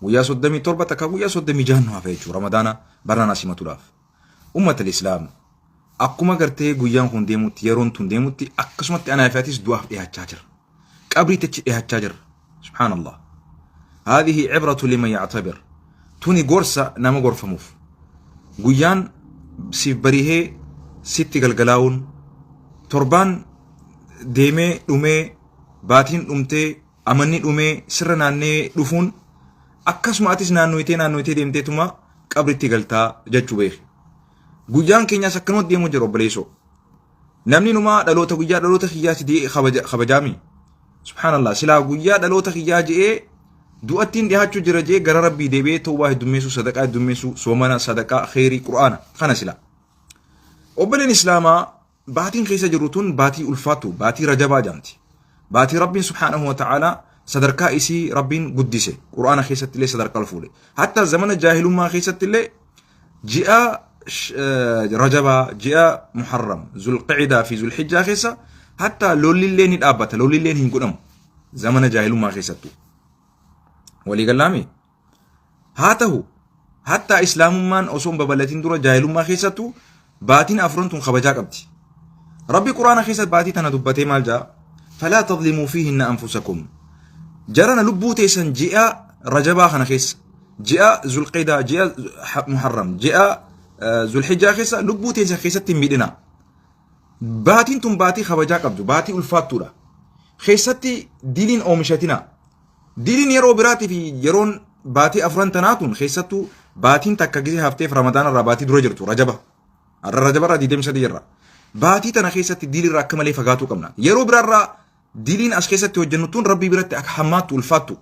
Guyyaa 37 takka guyyaa 36 nu hafe jechuudha Ramadaana barana simatuudhaaf. Ummata Islaam, akkuma gartee guyyaan kun deemutti, yeroon tun deemutti, akkasumatti anaa fi atis du'aaf dhiyaachaa jira. Qabriitti achi dhiyaachaa jira. Subhaanallah. Haadhihi cibratu liman yactabir. Tuni gorsa nama gorfamuuf. Guyyaan siif barihee sitti galgalaa'uun, torbaan deemee dhumee, baatiin dhumtee, amanni dhumee sirra naannee dhufuun, akkasuma atis naannoytee naannoytee deemteetuma qabritti galtaa jechuu beeki. Guyyaan keenyaas akkanumatti deemuu jira, obboleessoo. Namni numaa dhaloota guyyaa dhaloota kiyyaati dee'ee kabajaami. Subhaanallah, silaa guyyaa dhaloota kiyyaa je'ee du'attiin dhiyaachuu jira je'ee gara rabbii deebi'ee tawbaa heddummeessuu, sadaqaa heddummeessuu, soomana, sadaqaa, kheyrii, qur'aana kana silaa. Obboleen Islaamaa, baatiin keessa jirru tun baatii ulfaattu, baatii Rajabaa jedhamti. Baatii Rabbiin subhaanahu wa ta'aalaa sadarkaa isii Rabbiin guddise. Qur'aana keessatti illee sadarkaa ol fuudhe. Hatta zamana jaahilummaa keessatti illee ji'a Rajabaa, ji'a Muharram, Zulqi'idaa fi Zulhijjaa keessa hatta lolli illee ni dhaabbata, lolli illee hin godhamu. Zamana jaahilummaa keessattuu. Walii gallaami? Haa ta'u, hatta Islaamummaan osoo hin babal'atin dura jaahilummaa keessattuu baatiin afuran tun kabajaa qabdi. Rabbi Quraana keessatti baatii tana dubbatee maal jedha? Falaa tadlimuu fiihinna anfusakum. Jarana, lubbuu teessan ji'a Rajabaa kana keessa, ji'a Zulqidaa, ji'a Muharram, ji'a Zulhijjaa keessa lubbuu teessan keessatti hin miidhina. Baatiin tun baatii kabajaa qabdu, baatii ulfaattuudha. Keessatti diliin oomishatina. Diliin yeroo biraatii fi yeroon baatii afuran tanaa tun, keessattuu baatiin takka gisee hafteef Ramadaana irraa baatii dura jirtu Rajaba. Har'a Rajaba irraa 23 jirra. Baatii tana keessatti dilirraa akka malee fagaatuu qabna. Yeroo biraarraa diliin as keessatti hojjennu tun Rabbii biratti akka hammaattu ulfaattu.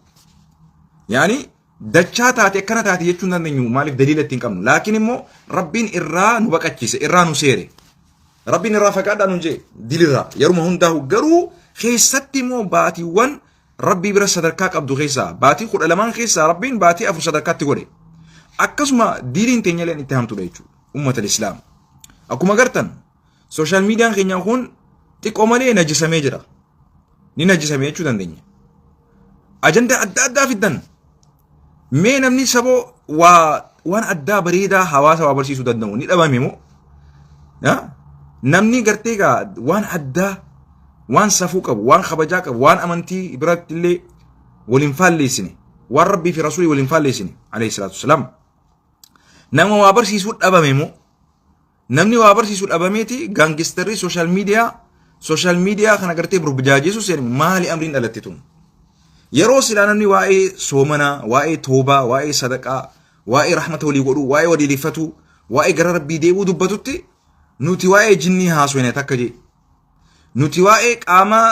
Yaani dachaa taate akkana taate jechuu hin dandeenyu, maaliif daliila ittiin qabnu. Laakiin immoo Rabbiin irraa nu baqachiise, irraa nu seere. Rabbiin irraa fagaadhaa nuun jee dilirraa yeruma hundaa'u, garuu keessatti immoo baatiiwwan Rabbii bira sadarkaa qabdu keessaa baatii 12n keessaa Rabbiin baatii afur sadarkaatti godhe. Akkasuma diliin teenyaleen itti hamtudha jechuudha. Ummata Islaam. Akkuma gartan social miidiyaan keenya kun xiqqoo malee najisamee jira. Ni najisame jechuu dandeenya. Ajandaa adda addaa fiddan. Mee namni saboo waa waan addaa bareedaa hawaasa waa barsiisuu danda'u ni dhabame moo? Namni gartee gaa waan addaa, waan safuu qabu, waan kabajaa qabu, waan amantii biratti illee waliin faalleessine, waan Rabbii fi Rasuulii waliin faalleessine alayhi salaatu wasalaam. Nama waa barsiisuu dhabame moo? Namni waa barsiisu dhabameeti gangsterri social media kana gartee burjaajessu seeni. Maali amriin dhalatte tun? Yeroo silaa namni waa'ee soomanaa, waa'ee toobaa, waa'ee sadaqaa, waa'ee rahmata walii godhuu, waa'ee walii lifatuu, waa'ee gara Rabbii deebi'uu dubbatutti, nuti waa'ee jinnii haasofne takka jee. Nuti waa'ee qaamaa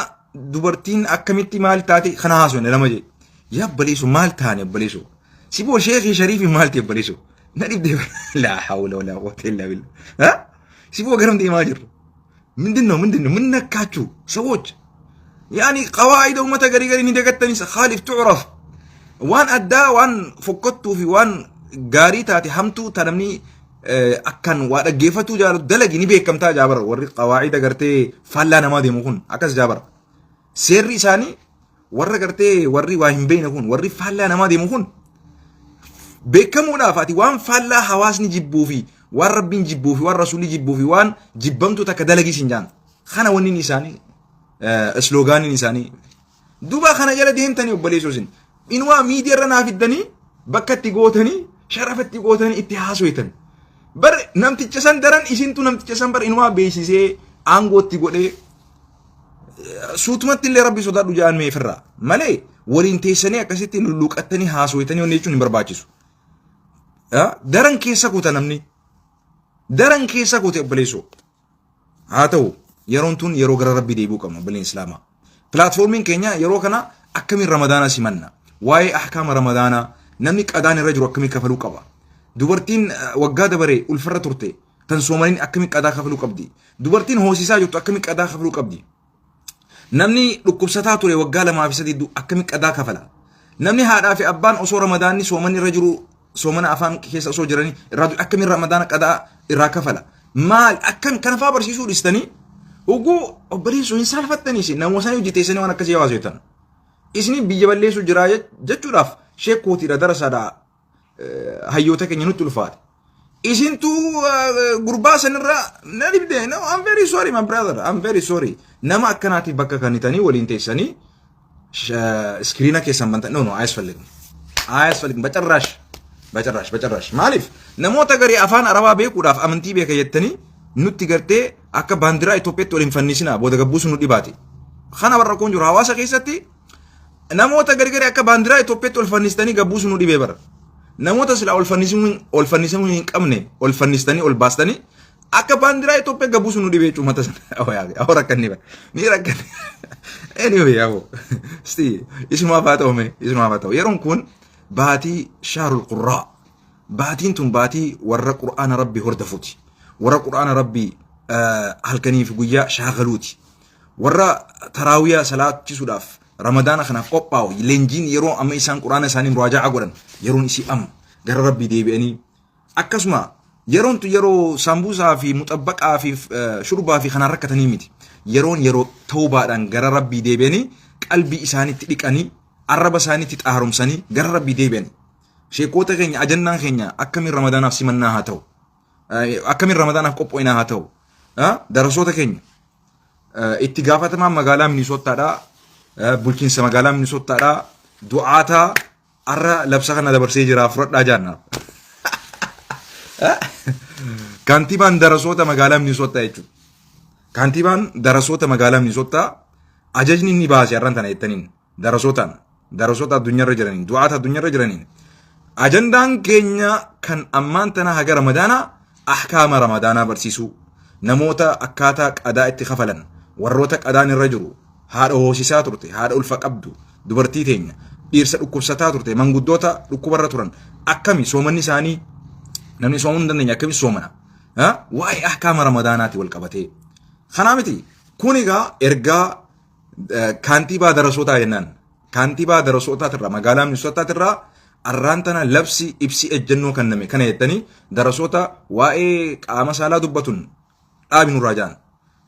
dubartiin akkamitti maal taate kana haasofne lama jee. Yaa abbaleessu, maal taane abbaleessu? Siboo sheekii shariifii maal ta'e abbaleessu? Na dhibdee, laa hawla walaa quwwata illaa billah. Siboo garam deemaa jirru? ምንድን ነው ምንድን ነው ምን ነካችሁ ሰዎች? ያኒ ቀዋዒደ ummata garii garii ni dagattanis khaalif tu'raf. Waan addaa, waan fokkottuu fi waan gaarii taate, hamtuu ta namni akkan waa dhaggeeffatuu jaalatu dalagi, ni beekamtaa jaabara. Warri qawaacida gartee faallaa namaa deemu kun akkas jaabara. Seerri isaanii warra gartee warri waa hin beekne kun, warri faallaa namaa deemu kun beekamuudhaaf, ati waan faallaa hawaasni jibbuu fi waan Rabbiin jibbuu fi waan Rasuulli jibbuu fi waan jibbamtu takka dalagii sin jaan. Kana wanni isaanii, sloganiin isaanii duuba kana jala deemtanii, obboleessoo, isin inumaa miidiyaa irra naa fiddanii bakka itti gootanii, sharafa itti gootanii itti haasoitan. Bar namticha san daran isintu namticha san bar inumaa beeksisee aangoo itti godhee. Suutumatti illee Rabbi sodaadhu jedhan mee ofirraa malee waliin teessanii akkasitti lulluuqattanii haasoitanii wanni jechuun hin barbaachisu. Daran keessa kuta namni. Daran keessa kute, obboleessoo. Haa ta'u, yeroon tun yeroo gara Rabbii deebi'uu qabnu, obboleen Islaamaa. Platformiin keenya yeroo kana akkamiin Ramadaana simanna? Waa'ee ahkaama Ramadaanaa, namni qadaan irra jiru akkamiin kafaluu qaba? Dubartiin waggaa dabaree ulfarra turte tan soomaniin akkamiin qadaa kafaluu qabdi? Dubartiin hoosisaa jirtu akkamiin qadaa kafaluu qabdi? Namni dhukkubsataa ture waggaa 2 fi 3 akkamiin qadaa kafala? Namni haadhaa fi abbaan osoo Ramadaanni soomanni irra jiru, soomana afaan keessa osoo jiranii irraa akkamiin Ramadaana qadaa irraa kafala? Maal akkam kana fa'aa barsiisuu dhiistanii hoguu, obboleessoo, hin saalfattaniis namoota isaanii hojjeteessanii waan akkasii hawaasa jettan. Isin biyya balleessuu jira jechuudhaaf Sheekootiidha, darasaadha, hayyoota keenya nutti ulfaate. Isintu gurbaa sanirra na dhibde. No, I'm very sorry, my brother. I'm very sorry. Nama akkanaatiif bakka kannitanii waliin teessanii screen keessan bantan. No, no, አያስፈልግም. አያስፈልግም. በጭራሽ በጭራሽ በጭራሽ. Maaliif namoota garii afaan Arabaa beekuudhaaf amantii beeka jettanii nutti gartee akka baandiraa Itoophiyaatti waliin fannisinaa booda gabbuusu nu dhibaate. Kana barra kun jiru hawaasa keessatti namoota gari gari akka baandiraa Itoophiyaatti ol fannistanii gabbuusu nu dhibee bara. Namoota silaa ol fannisamuu hin qabne ol fannistanii ol baastanii akka baandiraa Itoophiyaa gabbuusu nu dhibee uummata sana. Awwa, rakkanni bara. Ni rakkanni. Anyway, yaaboo. Sti isumaaf haa ta'u mee, isumaaf haa ta'u. Yeroon kun baatii شهر القراء. Baatiin tun baatii warra Qur'aana Rabbii hordofuuti. Warra Qur'aana Rabbii halkanii fi guyyaa shaakaluuti. Warra taraawiyaa salaachisuudhaaf Ramadaana kanaaf qophaa'u, leenjiin yeroo amma isaan Qur'aana isaanii muraajaa godhan yeroon isii amma gara Rabbii deebi'anii, akkasuma yeroon tun yeroo saambuusaa fi muxabbaqaa fi shurbaa fi kanaan rakkatanii miti. Yeroon yeroo tawbaadhaan gara Rabbii deebi'anii, qalbii isaaniitti dhiqanii, arraba isaaniitti xaaromsanii gara Rabbii deebi'anii. Sheekota keenya, ajandaan keenya akkamiin Ramadaanaaf simannaa haa ta'u. Akkamiin Ramadaanaaf qopho'inaa haa ta'u. Darasoota keenya itti gaafatamaan magaalaa Minisootaadhaa, bulchiinsa magaalaa Minisootaadhaa, du'aataa arra labsa kana dabarsee jira, fudhadhaa jaannaaf. Kaantibaan darasoota magaalaa Minisootaa jechuudha. Kaantibaan darasoota magaalaa Minisootaa ajajni inni baase har'an tana jettaniin darasootaan, darasoota addunyaarra jiraniin, du'aata addunyaarra jiraniin, ajandaan keenya kan ammaan tana haga Ramadaanaa ahkaama Ramadaanaa barsiisuu, namoota akkaataa qadaa itti kafalan, warroota qadaan irra jiru, haadha hoosisaa turte, haadha ulfa qabdu, dubartii teenya, dhiirsa dhukkubsataa turte, manguddoota dhukkubarra turan, akkami soomanni isaanii, namni soomuu hin dandeenye akkami soomana, waa'ee ahkaama Ramadaanaati wal qabatee. Kanaa miti, kun egaa ergaa kaantibaa darasootaa jennaan, kaantibaa darasootaatirraa magaalaa Minisootaatiirraa arraan tana labsi ibsi ejjennoo kenname kana jettanii darasoota waa'ee qaama saalaa dubbatun dhaabi nurraa jaan.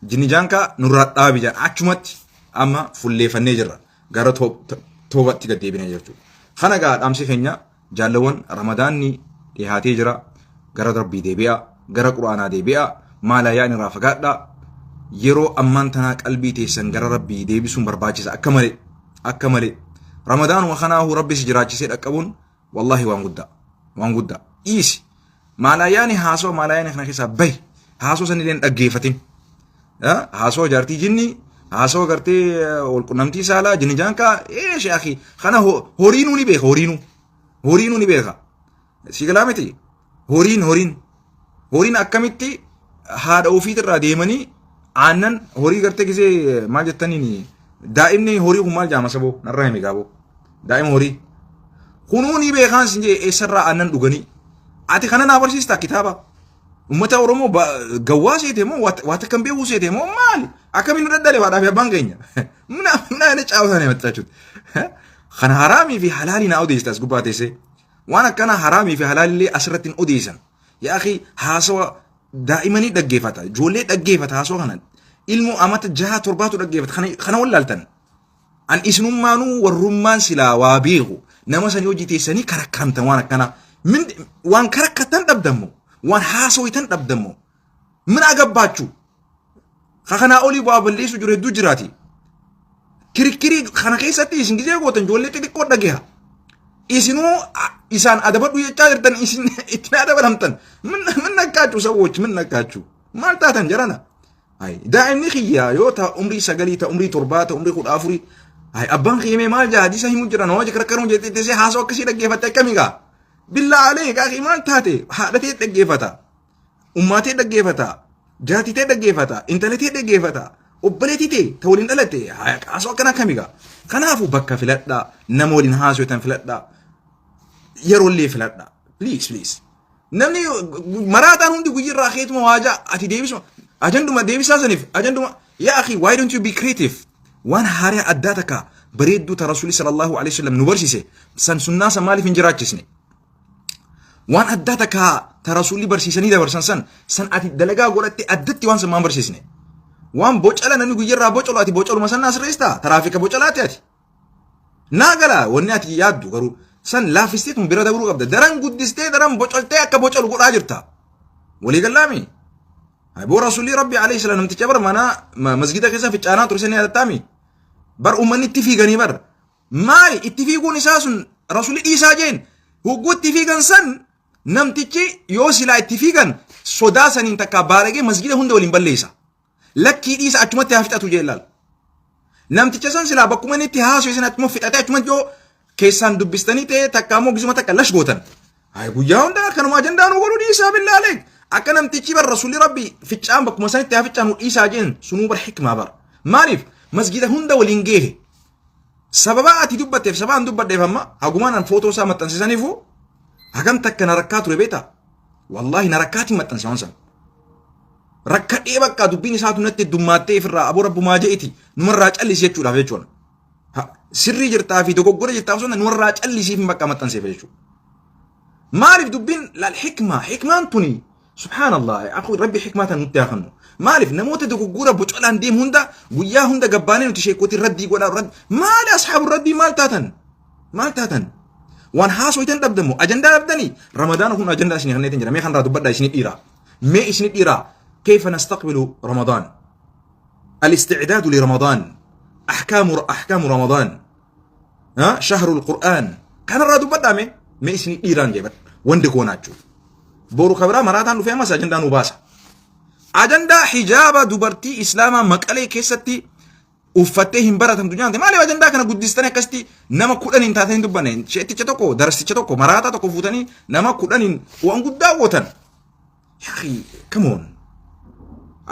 Jinnijaankaa nurraa dhaabi jaan. Achumatti amma fulleeffannee jirra, gara toobatti gad deebinee jechuudha. Kana egaa dhaamsi keenya, jaallawwan, Ramadaanni dhiyaatee jira, gara Rabbii deebi'a, gara Quraanaa deebi'a, maalaa yaa'in irraa fagaadhaa. Yeroo ammaan tanaa qalbii teessan gara Rabbii deebisuun barbaachisa akka malee, akka malee. Ramadaanuma kanaafuu Rabbi si jiraachisee dhaqqabuun wallaahi waan guddaa, waan guddaa. Dhiisi, maalaa yaani haasawa maalaa yaani kana keessaa bahi, haasawa sanillee hin dhaggeeffatin. Haasawa jaartii jinni, haasawa gartee walqunnamtii saalaa jinni jaankaa ee sheekhi kana horiinuu ni beeka, horiinuu horiinuu ni beeka. Si galaa miti, horiin horiin horiin akkamitti haadha ofiitirraa deemanii aannan horii gartee gisee maal jettaniin, daa'imni horii kun maal jaama saboo narraa himi gaaboo, daa'ima horii kunuu ni beekaan sin jee eessarraa aannan dhuganii. Ati kana naa barsiistaa kitaaba ummata Oromoo gawwaa seete moo waa takkan beekuu seete moo maali? Akkamiin nu daddale baadhaa fi abbaan keenya muna muna inni caawwataan himattaachuudha. Kana haraamii fi halaalii naa odeessita as gubbaa teessee. Waan akkana haraamii fi halaalillee asirratti hin odeessan. Yaa akhi, haasawa daa'imanii dhaggeeffata, ijoollee dhaggeeffata, haasawa kana ilmoo amata jaha torbaatu dhaggeeffata. Kana wallaaltan. An isinummaanuu warrummaan silaa waa beeku nama sanii hojii teessanii karakkaramtan waan akkanaa. Waan karakkattan dhabdammo, waan haasawitan dhabdammo. Min agabbaachuu kanaa olii bu'aa balleessu jiru hedduu jiraati. Kirikkirii kana keessatti isin gisee gootan ijoollee xixiqqoo dhageha. Isinuu isaan adabadhu jechaa jirtan, isin ittiin adabalamtan. Min nakkaachuu ሰዎች, min nakkaachuu maal taatan jarana? Daa'imni kiyya yoo ta umrii 9, ta umrii 7, ta umrii 14, abbaan kiyya maal jaa hadiisa himu jira, nama karkaruu jettee teessee haasoo akkasii dhaggeeffatte akkamii gaa? Billaa alee gaa, maal taate? Haadhatee dhaggeeffata. Ummaatee dhaggeeffata. Jaartitee dhaggeeffata. Intalatee dhaggeeffata. Obboleettii ta'e ta waliin dhalatte haasoo akkana akkamii gaa? Kanaafuu bakka filadhaa, nama waliin haasoo filadhaa, yeroollee filadhaa. Please, please. Namni maraataan hundi guyyirraa keetuma waajaa ati deebisuma ajanduma deebisaa saniif ajanduma. Yaa akhi, why don't you be creative? Waan haaraa addaa takka bareedduu ta Rasuuli صلى الله عليه وسلم nu barsiise san, sunnaa san maaliif hin jiraachisne? Waan addaa takka ta Rasuulli barsiisanii dabarsan san ati dalagaa godhatte addatti waan san maan barsiisne? Waan bocala namni guyyarraa bocolu ati bocoluma san naa sirreessitaa? Taraafika bocalaati ati. Naa gala wanni ati yaaddu garuu San laaffistee tun bira dabruu qabda. Daran guddistee daran bocoltee akka bocolu godhaa jirta. Walii gallaami. Boo Rasuulli Rabbi alayhi salaam namticha bar mana masgida keessa fincaanaa ture sanii yaadattaami. Bar uummanni itti fiiganii bar. Maali itti fiiguun isaa sun Rasuulli dhiisaa jeen. Hogguu itti fiigan san namtichi yoo silaa itti fiigan sodaa saniin takkaa baalagee masgida hunda waliin balleessa. Lakkii dhiisa achumatti haa fixatu jee laal. Namticha san silaa bakkuma inni itti haasoo isin achuma fixatee achumatti yoo keessaan dubbistanii ta'ee takka ammoo gisuma takka lash gootan. Hayi guyyaa hundaa akkanuma ajandaa nu godhu dhiisaa billaa aleek. Akka namtichi bar rasuulli rabbi ficcaan bakkuma sanitti haa ficcaan nu dhiisaa jeen sunuu bar hikmaa bar. Maaliif masgida hunda waliin geehe. Sababa ati dubbatteef sababa an dubbadheef amma hagumaan an footoo isaa maxxansisaniifu hagam takka na rakkaa ture beektaa? Wallaahi na rakkaatiin maxxanse waan sana. Rakkadhee bakka dubbiin isaatu natti heddummaattee ifirraa aboo rabbumaa je'iti numarraa callisi jechuudhaaf jechuudha. Sirrii jirtaa fi dogoggora jirtaa osoo numarraa callisiif bakka maxxanseef jechuudha. Maaliif dubbiin laal hikmaa hikmaan tuni subhaanallah akhu rabbi hikmaa tan nutti haa kennu. Maaliif namoota dogoggora bocolaan deemu hunda guyyaa hunda gabbaanee nuti sheekootiin raddii godhaa radd maali ashaabu raddii maal taatan maal taatan waan haasoytan dhabdamu ajandaa dhabdanii ramadaana kun ajandaa isinii kenneetiin jira mee kanarraa dubbadhaa isinii dhiiraa. Mee isin dhiiraa كيف نستقبل رمضان؟ الاستعداد لرمضان، أحكام رمضان، ها شهر القرآن. كان الرادو بدا mee isin dhiiraan jeebat wandi goonaachuu boru kabira maraataan dhufee ammas ajandaa nu baasa. Ajandaa hijaaba dubartii islaamaa Maqalee keessatti uffattee hin baratamtu nyaante maaliif ajandaa kana guddistanii akkasitti nama 10n taatanii dubbanne sheetticha tokko darasticha tokko maraataa tokko fuutanii nama 10n waan guddaa gootan. Yaa akhi, come on.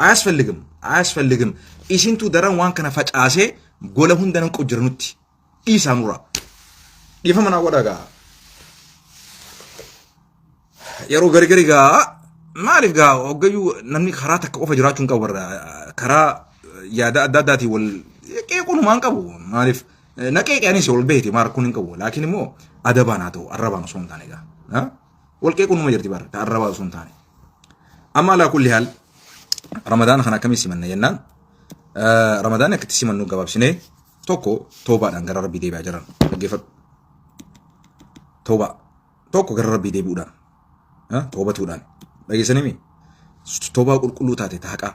አያስፈልግም አያስፈልግም። Isintu daran waan kana facaasee gola hunda nan jira nutti dhiisaa nurraa. Dhiifama naa godhaa gaa. Yeroo gari gari gaa maaliif gaa hoggayyuu namni karaa takka qofa jiraachuu hin qabu warra karaa yaada adda addaatiin wal qeequun humaan qabu maaliif na qeeqe anis wal beekte maa rakkoon hin qabu laakiin immoo adabaan haa ta'u arrabaan osoo hin taane gaa wal qeequun numa jirti bara ta arrabaa osoo hin taane. Amma alaa kulli haal ramadaana kana akkamii simanna jennaan ramadaana akkatti simannu gabaabsinee tokko toobaadhaan gara rabbii deebi'aa jiran dhaggeeffadhu. Toobaa tokko gara rabbii deebi'uudhaan toobatuudhaan dhageessanii mi toobaa qulqulluu taate ta haqaa.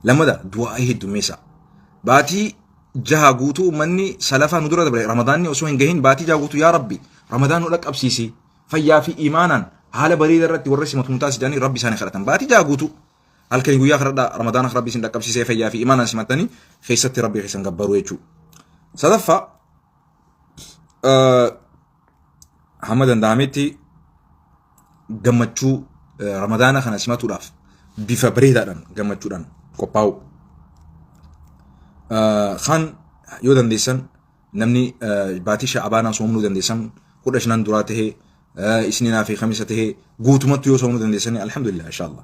Lammada du'aa heddummeessaa. Baatii 6 guutuu uummanni salafaa nu dura dabre ramadaanni osoo hin gahin baatii 6 guutuu yaa rabbi ramadaan nu dhaqqabsiisi fayyaa fi imaanaan haala bareeda irratti warra simatu nu taasisi jedhanii rabbi isaanii kadhatan baatii 6 guutuu halkanii guyyaa kadhadhaa ramadaana rabbi isin dhaqqabsiisee fayyaa fi imaanaan simattanii keessatti rabbi keessan gabbaruu jechuudha. Sadaffaa hamma danda'ametti gammachuu ramadaana kana simatuudhaaf bifa bareedaadhaan gammachuudhaan qophaa'u. Kan yoo dandeessan namni baatii sha'abaanaa soomnuu dandeessan 15n duraa tahee isninaa fi kamisa tahee guutumatti yoo soomnuu dandeessan alhamdulillah inshallah.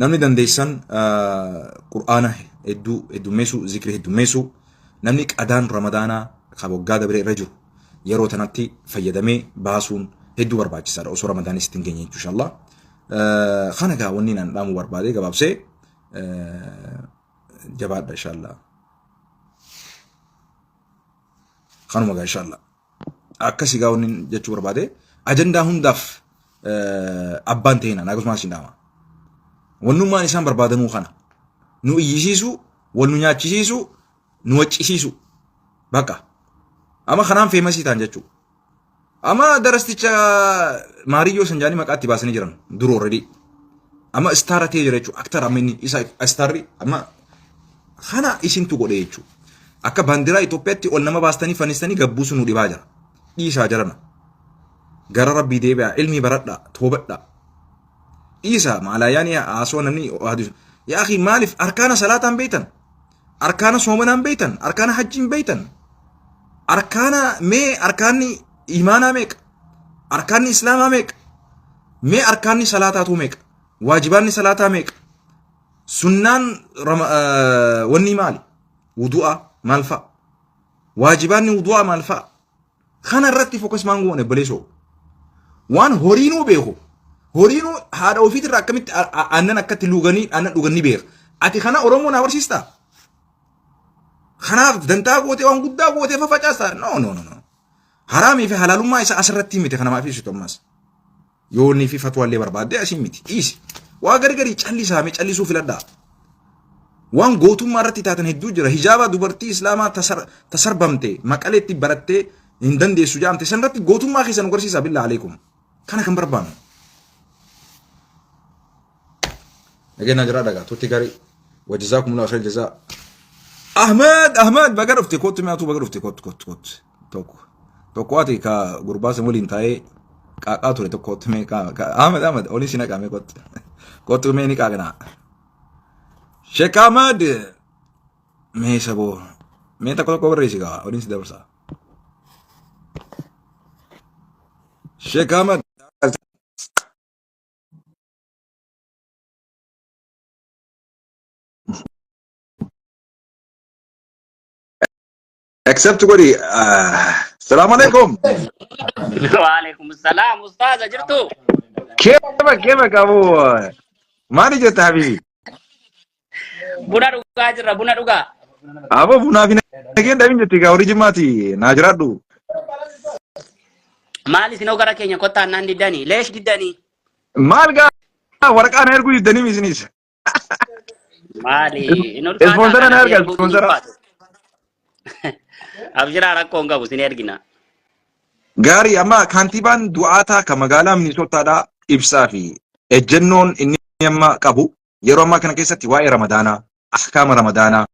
Namni dandeessan qur'aana hedduu heddummeessuu zikrii heddummeessuu namni qadaan ramadaanaa kan waggaa dabree irra jiru yeroo tanatti fayyadamee baasuun hedduu barbaachisaadha osoo ramadaanis ittiin geenye jechuudha inshallah. Kana gaa wanni naan dhaamuu barbaade gabaabsee jabaadha inshallah. Kanuma gaa inshallah. Akkasii gaa wanni jechuu barbaade ajandaa hundaaf abbaan ta'ina akkasumas hin dhaama. Wannummaan isaan barbaadanuu kana nu iyyisiisu, wal nu nyaachisiisu, nu waccisiisu bakka. Amma kanaan famous ta'an jechuudha. Amma darasticha Maariyyoo san jaanii maqaa itti baasanii jiran dura already. Amma star ta'ee jira jechuudha. Actor amma inni isa starri amma kana isintu godhe jechuudha. Akka baandiraa Itoophiyaatti ol nama baastanii fannistanii gabbuusu nu dhibaa jira. Dhiisaa jarana. Gara rabbii deebi'aa ilmii baradhaa toobadhaa. Dhiisaa maalaayaanii haasoo namni hadisu. Yaa akhi maaliif arkaana salaataan beektan? Arkaana soomanaan beektan? Arkaana hajjiin beektan? Arkaana mee arkaanni imaanaa meeqa? Arkaanni islaamaa meeqa? Mee arkaanni salaataatu meeqa? Waajibaanni salaataa meeqa? Sunnaan wanni maali? Wudu'a maal fa'a? Waajibaanni wudu'a maal fa'a? Kana irratti focus maan goone obboleessoo. Waan horiinuu beeku. Horiinuu haadha ofiitirraa akkamitti aannan akkatti luuganii aannan dhugan ni beeka. Ati kana Oromoo naa barsiistaa? Kanaaf dantaa gootee waan guddaa gootee fafacaasta? No, no, no, no. Haraamii fi halaalummaa isaa asirratti miti kan namaaf ibsitu ammas. Yoonnii fi fatwaallee barbaaddee asii miti. Dhiisi. Waa gari garii callisaame callisuu filadhaa. Waan gootummaa irratti taatan hedduu jira. Hijaaba dubartii Islaamaa tasarbamte maqaleetti barattee hin dandeessu jaamte san irratti gootummaa keessan nu garsiisaa billaa aleekum. Kana kan barbaannu. Nageenya jiraa dhagaa tutti gaarii. Wajjazaakumullahu khayr jazaa. Ahmed Ahmed baga dhufte kottu mi'aatuu baga dhufte kottu kottu kottu tokko tokko ati ka gurbaa san waliin taa'ee qaaqaa ture tokko kottu mee Ahmed Ahmed olii si naqaa mee kottu kottu mee ni qaaqnaa. Sheek Ahmed mee saboo mee tokko tokko barreessi gaa oliin si dabarsa. Sheek Ahmed. Accept godhi. Salaamu alaikum. Waalaikum salaam ustaaza jirtu. Keeba keeba qabu. Maali jetta habibi? Buna dhugaa jirra buna dhugaa. Aboo bunaa fi nageen dhabin jetti gaa horii jimmaati naa jiraadhu. Maal isinoo gara keenya kottaa naan diddanii leesh diddanii. Maal gaa waraqaa na erguu diddanii isinis. Maali hin ulfaataa Ispoonsara na kana erga erguun hin ispoonsara. ulfaatu. Abshiraa rakkoo hin qabu isin ergina. Gaarii amma kaantibaan du'aataa kan magaalaa Minisootaadhaa ibsaa fi ejjennoon inni amma qabu yeroo ammaa kana keessatti waa'ee Ramadaanaa, ahkaama Ramadaanaa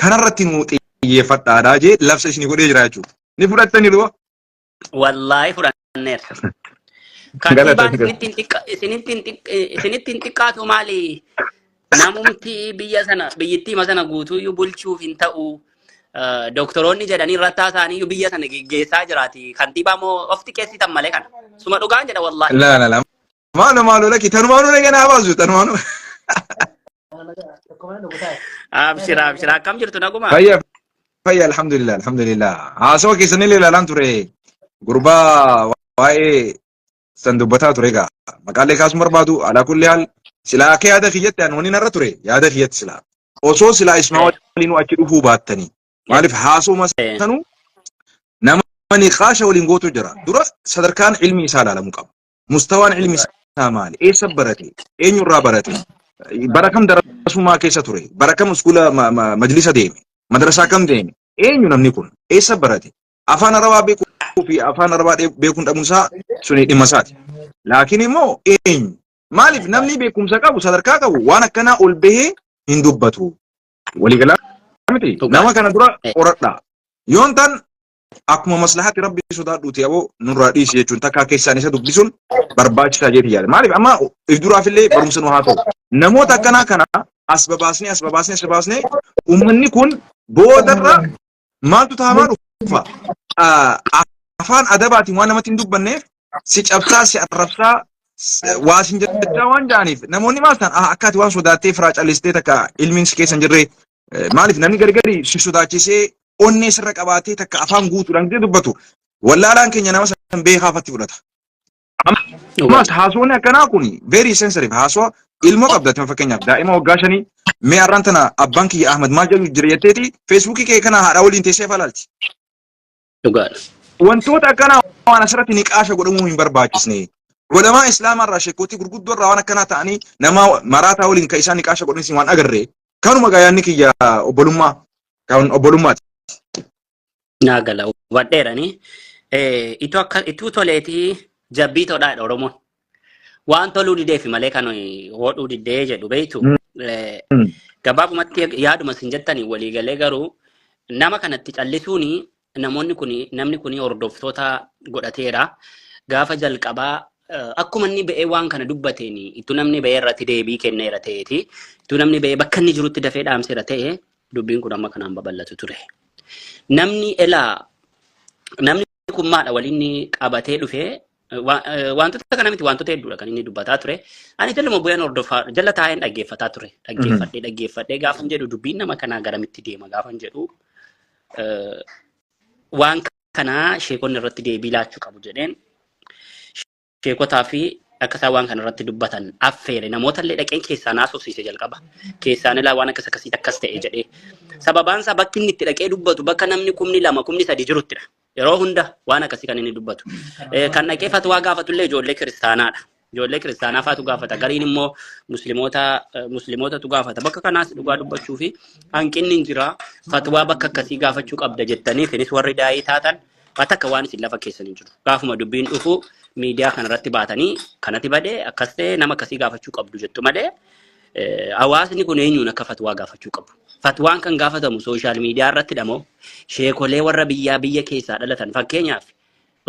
kanarratti nu xiyyeeffadhaadhaa jee labsa isinii godhee jira jechuudha. Ni fudhattanii du'a? Wallaahi fudhanneerra. Kantiibaan isinitti hin xiqqa- isinitti hin xiq- isinitti hin xiqqaatu maali? Namumti biyya sana biyyittii sana guutuuyyuu bulchuuf hin ta'u. Doktoroonni jedhanii irratti haasa'aniyyuu biyya sana geggeessaa jiraati. Kantiibaa moo of xiqqeessitan malee kana. Suma dhugaan jedha wallaahi. La la la. Maalo maalo lakki tanumaanuu nagaa naa baasu tanumaanuu. Abshira abshira akkam jirtu naguma? Fayya fayya alhamdulillah alhamdulillah. Haasawa keessanillee ilaalaan ture gurbaa waa'ee san dubbataa ture egaa maqaalee kaasuun barbaadu alaa kulli haal silaa akka yaada kiyyatti ani wani narra ture yaada kiyyatti silaa osoo silaa ismaa waliinuu achi dhufuu baattanii maaliif haasuma sanuu nama niqaasha waliin gootu jira dura sadarkaan ilmi isaa ilaalamuu qaba. Mustawaan ilmi isaa maali? Eessa barate? Eenyurraa barate? Bara kam darasummaa keessa ture? Bara kam iskuula majlisa deeme? Madrasaa kam deeme? Eenyu namni kun? Eessa barate? Afaan Arabaa beekuu fi afaan Arabaa beekuun dhabuun isaa suni dhimma isaati. Laakiin immoo eenyu? Maaliif namni beekumsa qabu sadarkaa qabu waan akkanaa ol bahee hin dubbatu. Waliigalaa miti. Nama kana dura qoradhaa. Yoon tan akkuma maslahaatti rabbi sodaadhuuti aboo nurraa dhiisi jechuun takkaa keessaan isa dubbisuun barbaachisaa jeeti yaada. Maaliif amma if duraafillee barumsa nu haa ta'u. Namoota akkanaa kana as babaasnee as babaasnee as babaasnee uummanni kun boodarra maaltu taa'amaa dhufa? Afaan adabaatiin waan namatti hin dubbanneef si cabsaa si arrabsaa waa sin jechaa waan ja'aniif namoonni maal ta'an akka ati waan sodaattee firaa callistee takka ilmiin si keessa hin jirre maaliif namni gargari si sodaachisee onnee sirra qabaatee takka afaan guutuudhaan gidee dubbatu wallaalaan keenya nama san beekaa afatti fudhata. Ammas haasawni akkanaa kun very sensitive haasawaa ilmoo qabda ati fakkeenyaaf daa'ima waggaa 5 mee har'aan tana abbaan kiyya Ahmad maal jedhu jira jetteeti feesbuukii kee kana haadha waliin teessee falaalti. Dhugaadha. Wantoota akkanaa waan asirratti niqaasha godhamuu hin barbaachisne. Ulamaa Islaamaa irraa sheekootii gurguddoo irraa waan akkanaa ta'anii nama maraataa waliin kan isaan niqaasha godhanis waan agarre. Kanuma gaa yaadni kiyya obbolummaa kan obbolummaati. Naa gala hubadheerani. Ituu akka ituu toleetii jabbii todhaadha Oromoon. Waan toluu dideefi malee kan hodhuu diddee jedhu beektu. Gabaabumatti yaaduma isin jettanii waliigalee garuu nama kanatti callisuun namoonni kun namni kun hordoftoota godhateera. Gaafa jalqabaa akkuma inni ba'ee waan kana dubbateen ittuu namni ba'ee irratti deebii kenneera ta'eeti. Ittuu namni ba'ee bakka inni jirutti dafee dhaamseera ta'e dubbiin kun amma kanaan babal'atu ture. Namni elaa namni kun maadha waliin qabatee dhufee wantoota kana miti wantoota hedduudha kan inni dubbataa ture. Ani jaluma bu'een hordofaa jala taa'een dhaggeeffataa ture. Dhaggeeffadhee dhaggeeffadhee gaafan jedhu dubbiin nama kanaa garamitti deema gaafan jedhu waan kanaa sheekonni irratti deebii laachuu qabu jedheen sheekotaa fi akka isaan waan kana irratti dubbatan affeere namoota illee dhaqeen keessaan haasofsiise jalqaba. Keessaan ilaa waan akkas akkasii akkas ta'e jedhee. Sababaan isaa bakki inni itti dhaqee dubbatu bakka namni 2,000 3,000 jiruttidha. Yeroo hunda waan akkasii kan inni dubbatu. Kan dhaqee fatwaa gaafatullee ijoollee kiristaanaadha. Ijoollee kiristaanaa faatu gaafata. Gariin immoo musliimoota musliimootatu gaafata. Bakka kanaas dhugaa dubbachuu fi hanqinni hin jira. Fatwaa bakka akkasii gaafachuu qabda jettanii isinis warri daa'ii taatan takka waan isin lafa keessan hin jiru. Gaafuma dubbiin dhufu miidiyaa kanarratti baatanii kanatti badee akkas ta'e nama akkasii gaafachuu qabdu jettu malee hawaasni kun eenyuun akka fatwaa gaafachuu qabu. Fatwaan kan gaafatamu social media irratti dhamoo sheekolee warra biyyaa biyya keessaa dhalatan fakkeenyaaf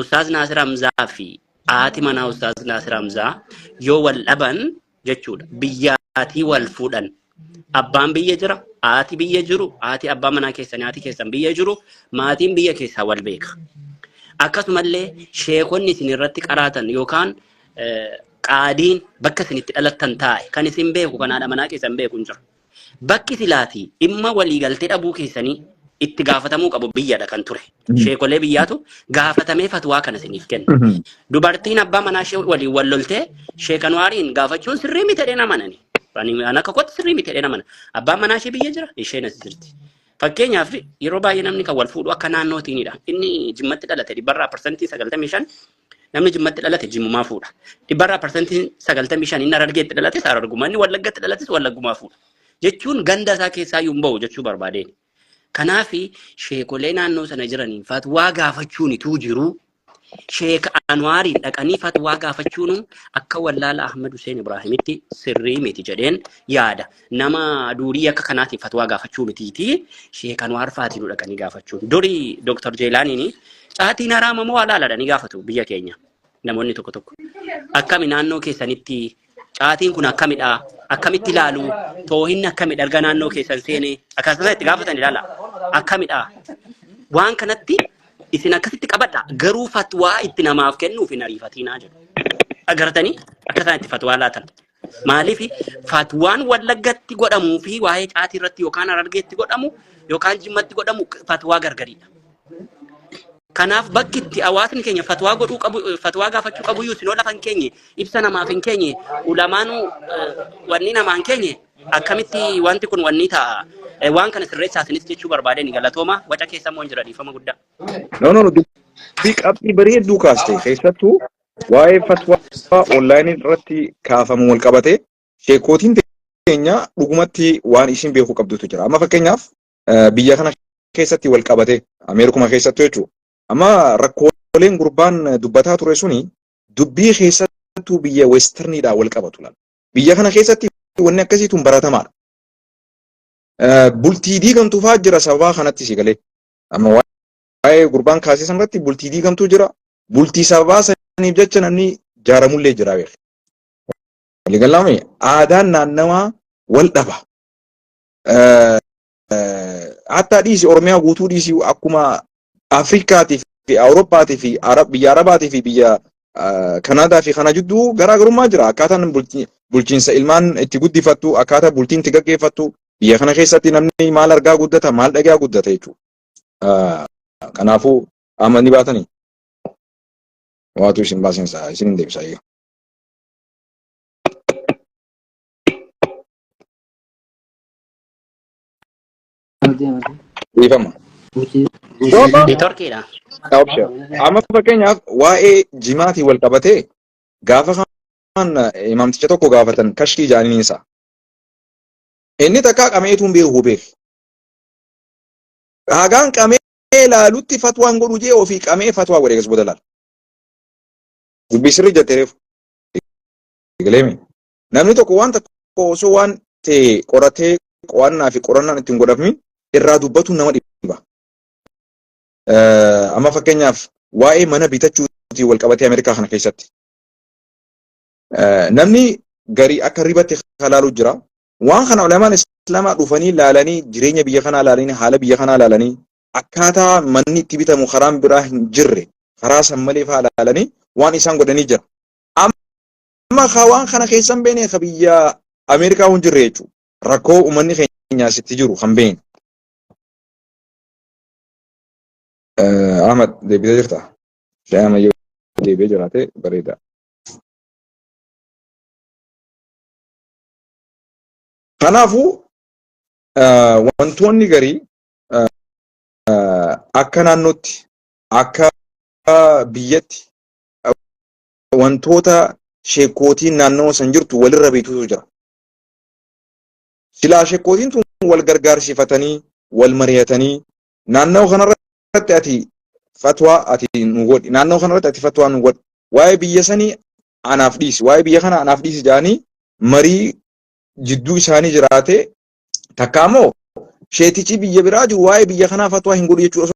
Ustaaz Naasir Hamzaa fi haati manaa Ustaaz Naasir Hamzaa yoo wal dhaban jechuudha biyyaatii wal fuudhan. Abbaan biyya jira, haati biyya jiru, haati abbaa manaa keessanii haati keessan biyya jiru, maatiin biyya keessaa wal beeka. Akkasumallee sheekonni isin irratti qaraatan yookaan qaadiin bakka isin itti dhalattan taa'e kan isin beeku kan haadha manaa keessan beeku hin jiru. Bakki silaatii dhimma waliigaltee dhabuu keessanii itti gaafatamuu qabu biyyadha kan ture. Sheekolee biyyaatu gaafatamee fatwaa kana isiniif kenna. Dubartiin abbaa manaa ishee waliin wal loltee Sheek Anwaariin gaafachuun sirrii miti jedheen amanani. Ani akka kootti sirrii miti jedheen amana. Abbaan manaa ishee biyya jira, isheen as jirti. Fakkeenyaaf yeroo baay'ee namni kan wal fuudhu akka naannootiinidha. Inni Jimmatti dhalate dhibbarraa 95% namni Jimmatti dhalate Jimmumaa fuudha. Dhibbarraa 95% inni Harargeetti dhalates Hararguma. Inni Wallaggatti dhalates Wallaggumaa fuudha. Jechuun ganda isaa keessaa iyyuu hin bahu jechuu barbaadeen. Kanaaf sheekolee naannoo sana jiraniin fatwaa gaafachuun ituu jiruu Sheek Anwaariin dhaqanii fatwaa gaafachuun akka wallaala Ahmad Hussein Ibraahimitti sirrii miti jedheen yaada. Nama durii akka kanaatiin fatwaa gaafachuu mitiiti Sheek Anwaar faatiin dhaqanii gaafachuun. Durii Dr. Jeelaaniin caatiin haraama moo halaala jedhanii gaafatu biyya keenya namoonni tokko tokko. Akkami naannoo keessanitti caatiin kun akkamidha? Akkamitti ilaalu? Toohinni akkamidha? Erga naannoo keessan seenee akkasumas itti gaafatan ilaala. Akkamidha? Waan kanatti isin akkasitti qabadha. Garuu fatwaa itti namaaf kennuuf hin ariifatinaa jedhu. Agartanii akka isaan itti fatwaa laatan. Maaliif fatwaan Wallaggatti godhamuu fi waa'ee caatii irratti yookaan Harargeetti godhamu yookaan Jimmatti godhamu fatwaa gargariidha. Kanaaf bakki itti hawaasni keenya fatwaa godhuu qabu, fatwaa gaafachuu qabu iyyuu sinoo lafa hin keenye, ibsa namaaf hin keenye, ulamaanuu wanni namaa hin keenye akkamitti wanti kun wanni ta'a. Waan kana sirreessaa isinis jechuu barbaadeen galatooma waca keessa immoo hin jira dhiifama guddaa. No, no, no. Dubbii qabxii bareedduu kaaste keessattuu waa'ee fatwaa onlaayinii irratti kaafamu wal qabatee sheekootiin teenya dhugumatti waan isin beekuu qabdutu jira. Amma fakkeenyaaf biyya kana keessatti wal qabatee Ameerikuma keessattuu jechuudha. Amma rakkooleen gurbaan dubbataa ture suni dubbii keessattuu biyya westerniidhaan wal qabatu laala. Biyya kana keessatti wanni akkasii tun baratamaadha. Bultii diigamtu fa'aa jira sababaa kanatti si galee. Amma waa'ee gurbaan kaasee sanarratti bultii diigamtuu jira. Bultii sababaa saniif jecha namni jaaramullee jira beeku. Waliigalaame aadaan naannawaa wal dhaba. Hattaa dhiisi Oromiyaa guutuu dhiisi akkuma Afrikaatii fi Awurooppaatii fi biyya Arabaatii fi biyya Kanaadaa fi kana jidduu garaagarummaa jira. Akkaataan bulchiinsa ilmaan itti guddifattu, akkaataa bultiin itti gaggeeffattu, biyya kana keessatti namni maal argaa guddata, maal dhagaa guddata jechuudha. Kanaafuu amma ni baatanii waatu isin baasinsa isin hin deebisa. Dhiifama. Networkiidha. Option. Amma fakkeenyaaf waa'ee jimaatii wal qabatee gaafa kaan imaamticha tokko gaafatan kashkii jaaniin isaa. Inni takkaa qameetu hin beeku beek. Hagaan qamee laalutti fatwaan godhu jee ofii qamee fatwaa godhe gas booda laala. Dubbii sirrii jette reefu. Galeemi. Namni tokko waan tokko osoo waan ta'e qoratee qo'annaa fi qorannaan ittiin godhamin irraa dubbatuun nama dhiba. Amma fakkeenyaaf waa'ee mana bitachuutiin wal qabatee Ameerikaa kana keessatti. Namni garii akka ribatti kalaalu jira. Waan kana ulamaan Islaamaa dhufanii laalanii jireenya biyya kanaa laalanii haala biyya kanaa laalanii akkaataa manni itti bitamu karaan biraa hin jirre karaa san malee fa'aa laalanii waan isaan godhanii jira. Amma ka waan kana keessa hin beekne ka biyya Ameerikaa hin jirre jechuudha. Rakkoo uummanni keenya asitti jiru kan beekne. Ahmad deebitee jirta? Shayii ammayyoo deebi'ee jiraate bareeda. Kanaafuu wantoonni garii akka naannootti Akka biyyatti wantoota sheekootiin naannoo san jirtu walirra beektutu jira. Silaa sheekootiin tun wal gargaarsifatanii, wal mari'atanii, naannoo kanarratti ati fatwaa ati nu godhi, naannoo kanarratti ati fatwaa nu godhi, waa'ee biyya sanii anaaf dhiisi, waa'ee biyya kana anaaf dhiisi jedhanii marii jidduu isaanii jiraate, takka ammoo sheetichi biyya biraa jiru waa'ee biyya kanaa fatwaa hin godhu jechuudha.